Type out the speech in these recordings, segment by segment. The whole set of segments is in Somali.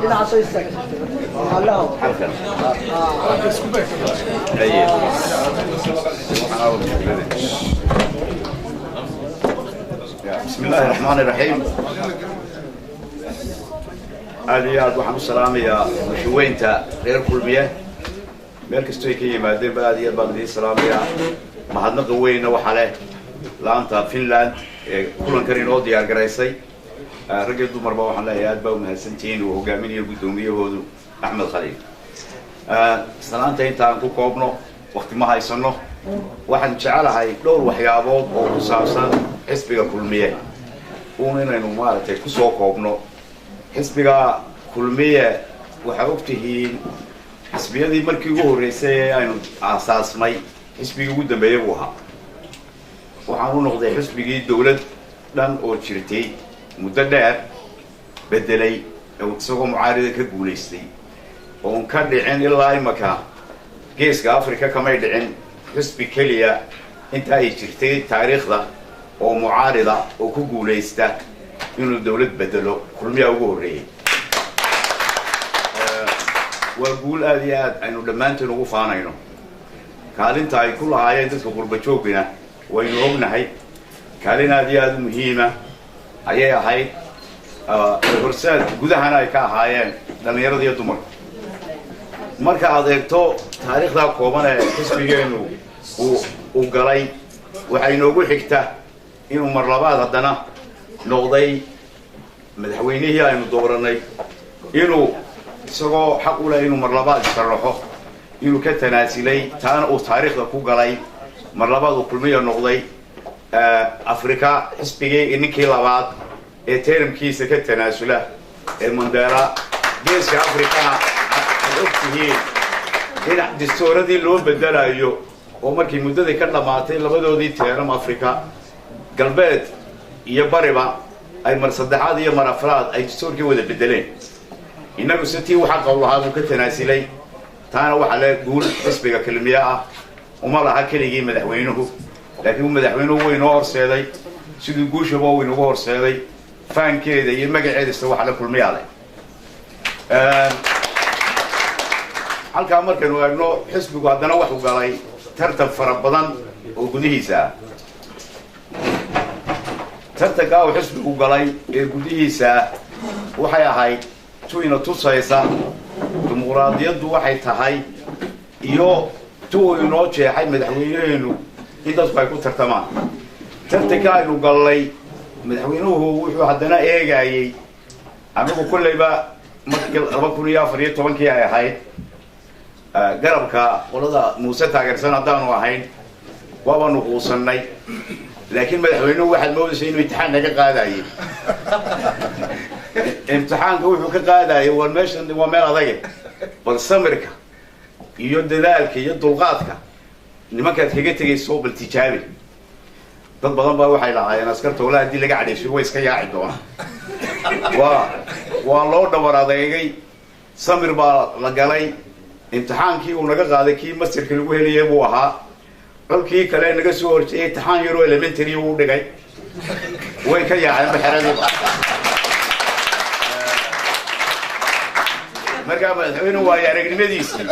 Dhinaca soo istaag. Allaho. Halkan. Haye. بسم الله الرحمن الرحيم. Aad iyo aad waxaan u salaamayaa mashuweynta reer Kulmiye meel kastoo ay ka yimaadeen ba. Aad iyo aad baan idiin salaamayaa. Mahadnaqa weynna waxaa leh laanta Finland ee kulankan inoo diyaar garaysay. Rag iyo dumarba waxaan leeyahay aad baa umahadsantihiin, uu hogaaminayo guddoomiyahoodu Axmed Khaliil. Salaanta intaan ku koobno, wakti ma haysano. Waxaan jecelahay dhowr waxyaabood oo ku saabsan xisbiga Kulmiye uun inaynu maaragtay kusoo koobno. Xisbiga Kulmiye waxaa og tihiin xisbiyadii markii ugu horreysay ee aynu aasaasmay xisbigii ugu dambeeyey buu ahaa. Waxaan u noqday xisbigii dawlad dhan oo jirtay muddo dheer beddelay, isagoo mucaarida ka guulaystay oon ka dhicin ilaa imaka. Geeska Africa kamay dhicin xisbi keliya inta ay jirtay taariikhda oo mucaarida oo ku guulaysta inuu dawlad bedelo. Kulmiyaa ugu horreeyey. Waa guul aada iyo aad aynu dhammaanteen ugu faanayno. Kaalinta ay ku lahaayeen dadka qurba joogina waynu ognahay, kaalin aada iyo aada u muhiima ayay ahayd, horsaad gudahana ay ka ahaayeen dhallinyarada iyo dumarka. Marka aad eegto taariikhdaa kooban ee xisbigeenu uu galay, waxaa inoogu xigta inuu mar labaad haddana noqday madaxweynihii aynu dooranay, inuu isagoo xaq u leh inuu mar labaad isharaxo inuu ka tanaasilay, taana uu taariikhda ku galay. Mar labaad uu Kulmiya noqday Afrika xisbigii ninkii labaad ee termkiisa ka tanaasula ee Mandela. Geeska Afrikana aad og tihiin dhinac distooradii loo bedelayo oo markii muddadii ka dhammaatay labadoodii term, Africa galbeed iyo bariba ay mar saddexaad iyo mar afraad ay distoorkii wada bedeleen. Innagu se tii waxaa qaw lahaa buu ka tanaasilay. Taana waxaa le guul xisbiga Kulmiye ah, uma laha keligii madaxweynuhu, laakiin madaxweynuhu way inoo horseeday siduu guushaba uu inugu horseeday. Faankeeda iyo magaceedasa waxaa la Kulmiyaa leh. Halkaa markaynu eegno, xisbigu haddana waxuu galay tartan fara badan oo gudihiisa ah. Tartankaa uu xisbigu galay ee gudihiisa ah waxay ahayd tu ina tusaysa dimuqraadiyaddu waxay tahay iyo tu uu inoo jeexay madaxweyneheenu in dadku ay ku tartamaan. Tartanka aynu gallay, madaxweynuhu wuxuu haddana eegayey, anigu kollayba markii 2014-kii ay ahayd, garabka qolada Muuse taageersan haddaanu ahayn waabaanu quusannay, laakiin madaxweynuhu waxaad moodaysa inuu imtixaan naga qaadayey. Imtixaanka wuxuu ka qaadayay, waa meeshan waa meel adage, bal samirka iyo dadaalka iyo dulqaadka nimankaad kaga tegayso bal tijaabi. Dad badan baa waxay lahaayeen askarta wala haddii laga cadhaysiyo way iska yaaci doonaa. Waa loo dhabar adeegay, samir baa la galay. Imtixaankii uu naga qaaday kii masirka lagu helayay buu ahaa. Colkii kale naga soo horjeeyay imtixaan yaroo elementary uu dhigay, way ka yaaceen baxeradiiba. Markaa madaxweyne waayo aragnimadiisii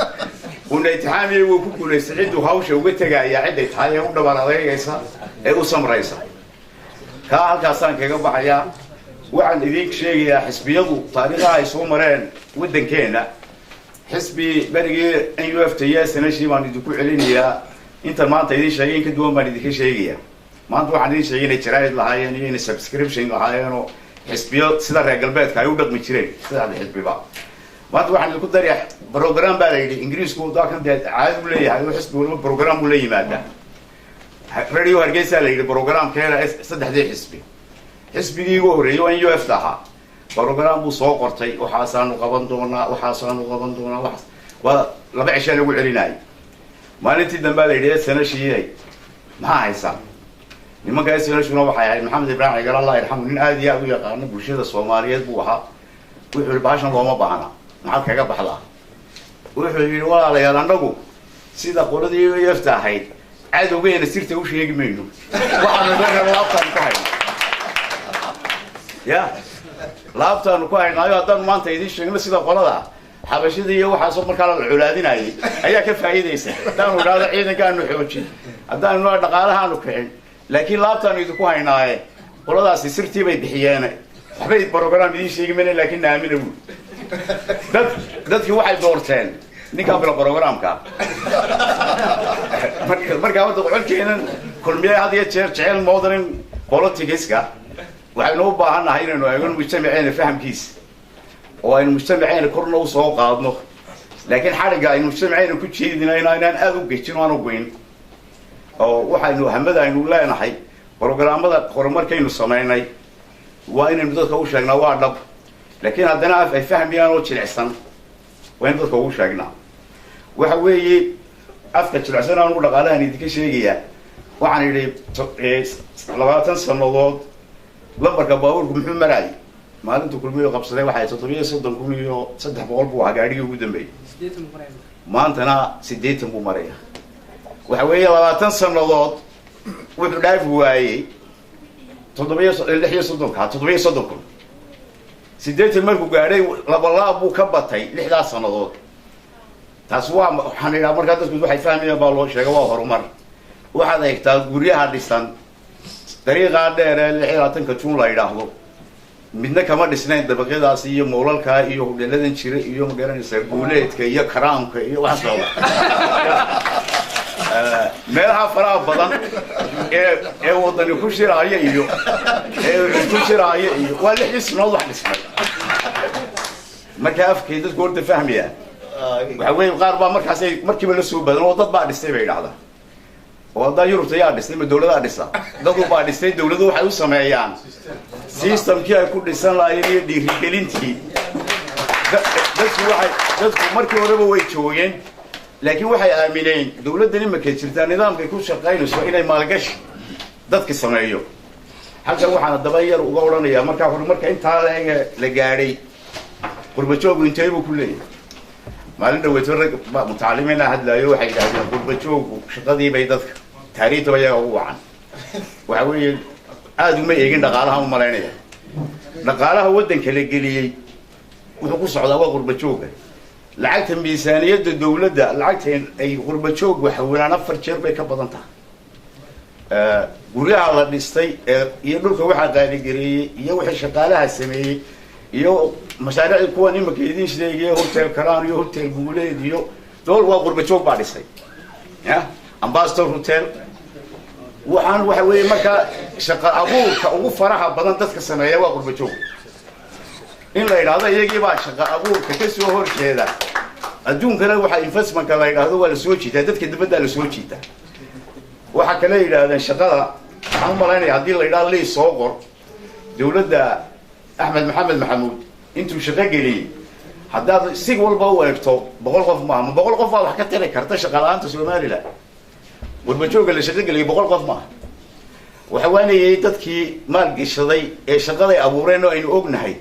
uuna imtixaamiyey wuu ku guulaystay. Cidduu hawsha uga tegayaa cidday tahay ee u dhabar adeegaysa ee u samraysa. Kaa halkaasaan kaga baxayaa. Waxaan idiin sheegayaa xisbiyadu taariikhaha ay soo mareen waddankeenna. Xisbi berigii NUF ta iyo SNH baan idinku celinayaa. Intan maanta idin sheegay in ka duwan baan idinka sheegayaa maanta. Waxaan idin sheegay inay jaraa'id lahaayeen iyo inay subscription lahaayeen oo xisbiyo sida reer galbeedka ay u dhaqmi jireen saddexda xisbiba. Maanta waxaan idinku daraya program baa la yidhi. Ingiriisku dalkan dee caadi u leeyahay oo xisbi waliba program uu la yimaadaa. Radio Hargeysa la yidhi programkeena saddexdii xisbi. Xisbigii ugu horreeyey oo NUF ta ahaa program buu soo qortay: waxaasaanu qaban doonaa, waxaasaanu qaban doonaa. Waxaas waa 2 cishaa lagu celinayay. Maalintii dambaa la yidhi SNH maxaa haysaa? Nimanka SNH-una waxay ahayd Maxamed Ibraahim Cigal, Allah yarxamu, nin aada iyo aada u yaqaano bulshada Soomaaliyeed buu ahaa. Wuxuu yihi bahashan looma baahna, maxaad kaga baxdaa? Wuxuu yidhi walaalayaal, annagu sida qoladii UF-ta ahayd cadowgeena sirta u sheegi mayno, waxaanu laabtaan ku hayno ya. Laabtaanu ku haynaayo haddaanu maanta idiin sheegno sida qolada xabashida iyo waxaasoo markaa la colaadinayay ayaa ka faa'iidaysa. Haddaanu idhaahdo ciidankaanu xoojin, haddaanu idhaahdo dhaqaalahaanu kicin, laakiin laabtaanu idinku haynaaye qoladaasi sirtii bay bixiyeen, waxbay program idiin sheegi mayna, laakiin naamina buuri. Dadkii waxay doorteen ninkaa bila programka. Markaa horta colkeenan Kulmiye had iyo jeer jecel modern politicska, waxaynu u baahan nahay inaynu eegno mujtamaceena fahamkiisa oo aynu mujtamaceena korna usoo qaadno, laakiin xadhigga aynu mujtamaceena ku jeedinayno inaan aada u gejin o aan u goyn, oo waxaynu hamada aynu leenahay programmada horumarkaynu samaynay waa inaynu dadka u sheegnaa, waa dhab, laakiin haddana af ay fahmayaan oo jilicsan waa in dadka ugu sheegnaa. Waxa weeye afka jilicsan anugu dhaqaalahan idinka sheegayaa. Waxaan idhi 20 sanadood lambarka baabuurku muxuu maraayay? Maalinta Kulmiyo qabsaday waxay 37,300 buu ahaa gaadhigii ugu dambeeyey, maantana 80 buu maraya. Waxa weeye 20 sanadood wuxuu dhaafi waayey 36-ka, 37,000. 80 markuu gaadhay labalaab buu ka batay 6daas sanadood. Taas waa waxaan idhaha markaa dadku waxay fahmayaan baa loo sheega, waa horumar. Waxaad eegtaa guryaha dhisan dariiqaa dheer ee 26-ka Juun la yidhaahdo, midna kama dhisnayn dabaqyadaas iyo moolalkaa iyo hudheeladan jira iyo magaranaysa Guuleedka iyo Karaamka iyo waxa socda meelaha faraha badan ee wadani ku shiraayo iyo ee ku shiraayo iyo waa 6dii sanadood wax dhismay. Marka afkay dadku horta fahmayaan waxa weeye qaar baa markaasay markiiba la soo badan oo dad baa dhistay bay idhahdaa, oo haddaa Yurubta yaa dhistay? Ma dawladaa dhisa? Dadu baa dhistay. Dawladu waxay u sameeyaan systemkii ay ku dhisan lahaayeen iyo dhiirigelintii. Dadku waxay dadku markii horeba way joogeen, laakiin waxay aamineen dawladdan imika jirtaa nidaamkay ku shaqaynayso inay maalgashi dadki sameeyo. Halkan waxaan haddaba yar uga odhanayaa markaa horumarka intaa leega la gaadhay qurbajoogu intee buu ku leeyahay? Maalin dhaweyto rag mutacalimiina hadlaayo, waxay yidhahdeen qurbajoogu shaqadii bay dadka taariikhtaba iyaga ugu wacan. Waxa weeye aada uma eegin dhaqaalaha, u malaynaya dhaqaalaha waddanka la geliyey wuxuu ku socdaa waa qurbajooga. Lacagta miisaaniyadda dawladda, lacagta ay qurbajoog waxaweynaan 4 jeer bay ka badan tahay. Guryaha la dhistay iyo dhulka waxaa qaaligareeyey iyo wixii shaqaalaha sameeyey iyo mashaariicdii kuwan imika idiin sheegaya, Hotel Karaan iyo Hotel Guuleed iyo dool, waa qurbajoog baa dhisay ya Ambassador Hotel. Waxaan waxa weeye markaa shaqa abuurka ugu faraha badan dadka sameeya waa qurbajoog. In la yidhaahdo iyagii baa shaqa abuurka ka soo horjeeda, adduunkana waxaa investmentka la yidhaahdo waa lasoo jiitaa, dadka dibaddaa lasoo jiitaa. Waxaa kale yidhahdeen shaqada, waxaan u malaynaya haddii la yidhahdo lii soo qor dawladda Axmed Maxamed Maxamuud intuu shaqo geliyey, haddaad si walba u eegto 100 qof maaha. Ma 100 qof baa wax ka tari karta shaqa la-aanta Somaliland? Qurbajooga la shaqo geliyey 100 qof maaha. Waxa waanayay dadkii maalgeshaday ee shaqaday abuureen oo aynu ognahay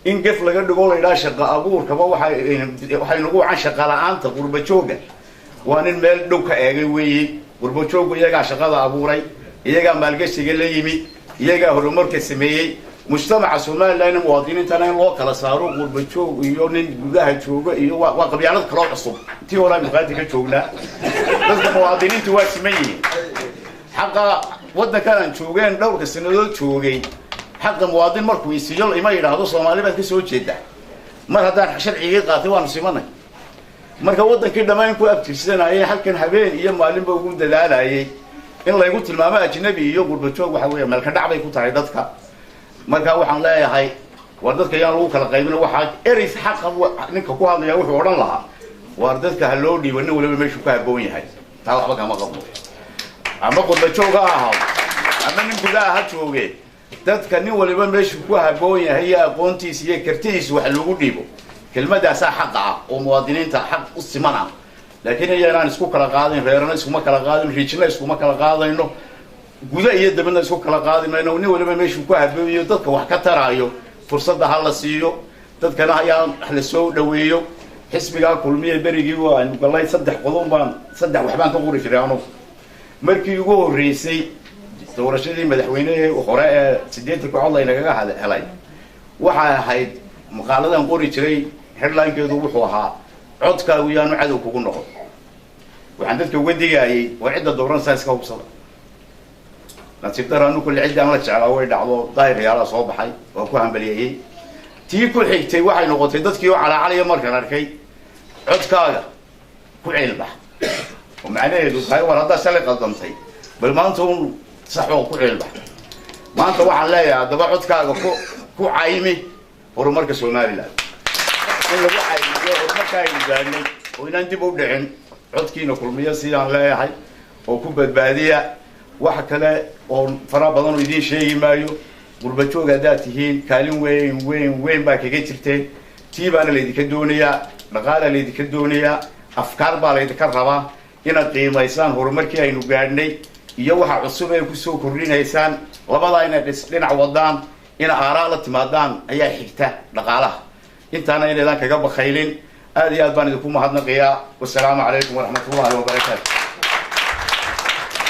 in gef laga dhigo la yidhaha shaqa abuurkaba waxay nagu wacan shaqa la-aanta qurbajooga, waa nin meel dhow ka eegay weeye. Qurbajoogu iyagaa shaqada abuuray, iyagaa maalgeshiga la yimi, iyagaa horumarka sameeyey. Mujtamaca Somalilandna muwaadiniintana in loo kala saaro qurbajoog iyo nin gudaha jooga iyo waa qabyaalad kaloo cusub, intii hore aynu qaadi ka joognaa. Dadka muwaadiniintu waa siman yihiin. Xaqa waddankan aan joogeen dhowrka sanadood joogay, xaqa muwaadin markuu isiiyo ima yidhaahdo Soomaali baad ka soo jeedaa. Mar haddaan sharcigii qaatay waanu simanay. Marka waddankii dhammaan ku abtirsanayay halkan habeen iyo maalinba ugu dadaalayay in laygu tilmaamo ajnabi iyo qurbajoog, waxa weeye meelka dhac bay ku tahay dadka. Marka waxaan leeyahay war dadka yaan lagu kala qaybin. Waxaa erey xaqa ninka ku hadlaya wuxuu odhan lahaa war dadka ha loo dhiibo nin waliba meeshuu ku habboon yahay. Taa waxba kama qabno, ama qurbajoog ha ahaado ama nin gudaha ha jooge, dadka nin waliba meeshuu ku habboon yahay iyo aqoontiisa iyo kartidiisa wax lagu dhiibo. Kelmadaasaa xaqa ah oo muwaadiniinta xaq u siman ah, laakiin iyaynaan isku kala qaadayn. Reerana iskuma kala qaadayno, riijina iskuma kala qaadayno, guda iyo dabadna isku kala qaadi mayno. Nin waliba meeshuu ku haboonayo dadka wax ka taraayo fursadda ha la siiyo, dadkana ayaa la soo dhaweeyo. Xisbigaa Kulmiye berigii waaynu galay 3 qodob baan, 3 waxbaan ka qori jiray anugu. Markii ugu horreysay doorashadii madaxweynehii hore ee 80-ka cod laynagaga helay, Waxay ahayd maqaaladan qori jiray headlinekeedu wuxuu ahaa codkaagu yaanu cadow kugu noqon. Waxaan dadka uga digaayay waa cidda dooranaysaa iska hubsada. Nasiib daro anu kulli ciddii aan la jeclaa way dhacdo, Daahir Yaalaa soo baxay, waa ku hambaliyeeyey. Tii ku xigtay waxay noqotay dadkii oo calaacalaya markaan arkay codkaaga ku ciilbax, oo macnaheedu tahay war haddaa shalay qaldantay bal maanta un sax oo ku ciilbax. Maanta waxaan leeyahay haddaba codkaaga ku caymi horumarka Somaliland, in lagu caymiyo horumarka aynu gaadhnay oo inaan dib u dhicin. Codkiina Kulmiyo sidaan leeyahay oo ku badbaadiya. Wax kale oo fara badan oo idiin sheegi maayo. Qurbajoog haddaad tihiin, kaalin weyn weyn weyn baa kaga jirteen, tii baana laydinka doonayaa, dhaqaalaa laydinka doonayaa, afkaar baa laydinka rabaa inaad qiimaysaan horumarkii aynu gaadhnay iyo waxa cusub ay kusoo kordhinaysaan. Labadaa inay dhinac wadaan, ina aaraa la timaadaan ayaa xigta dhaqaalaha, intaana inaydaan kaga bakaylin. Aad iyo aad baan idinku mahadnaqayaa. Wasalaamu calaykum waraxmatullahi wabarakaatu.